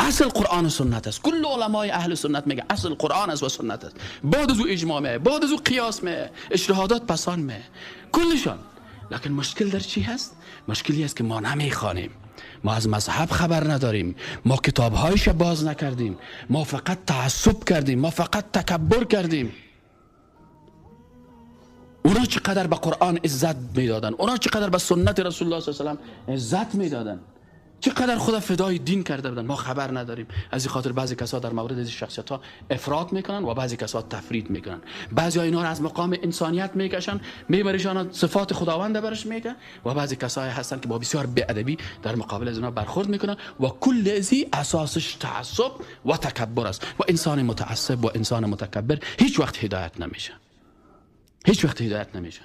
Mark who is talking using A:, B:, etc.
A: اصل قرآن و سنت است. کل علمای اهل سنت میگه اصل قرآن است و سنت است. بعد از او اجماع میه، بعد از او قیاس میه، اجتهادات پسان میه، کلشان. لکن مشکل در چی هست؟ مشکلی است که ما نمیخوانیم، ما از مذهب خبر نداریم، ما کتابهایش باز نکردیم، ما فقط تعصب کردیم، ما فقط تکبر کردیم. اونا چقدر به قرآن عزت میدادن، اونا چقدر به سنت رسول الله صلی الله علیه و سلم عزت میدادن، چقدر خدا فدای دین کرده بودن، ما خبر نداریم. از این خاطر بعضی کسا در مورد از شخصیت ها افراط میکنن و بعضی کسا تفرید میکنن. بعضی ها اینا رو از مقام انسانیت میکشن، میبرشان صفات خداوند برش میگه، و بعضی کسایی هستن که با بسیار بی‌ادبی در مقابل از اینا برخورد میکنن و کل ازی اساسش تعصب و تکبر است. و انسان متعصب و انسان متکبر هیچ وقت هدایت نمیشه، هیچ وقت هدایت نمیشه.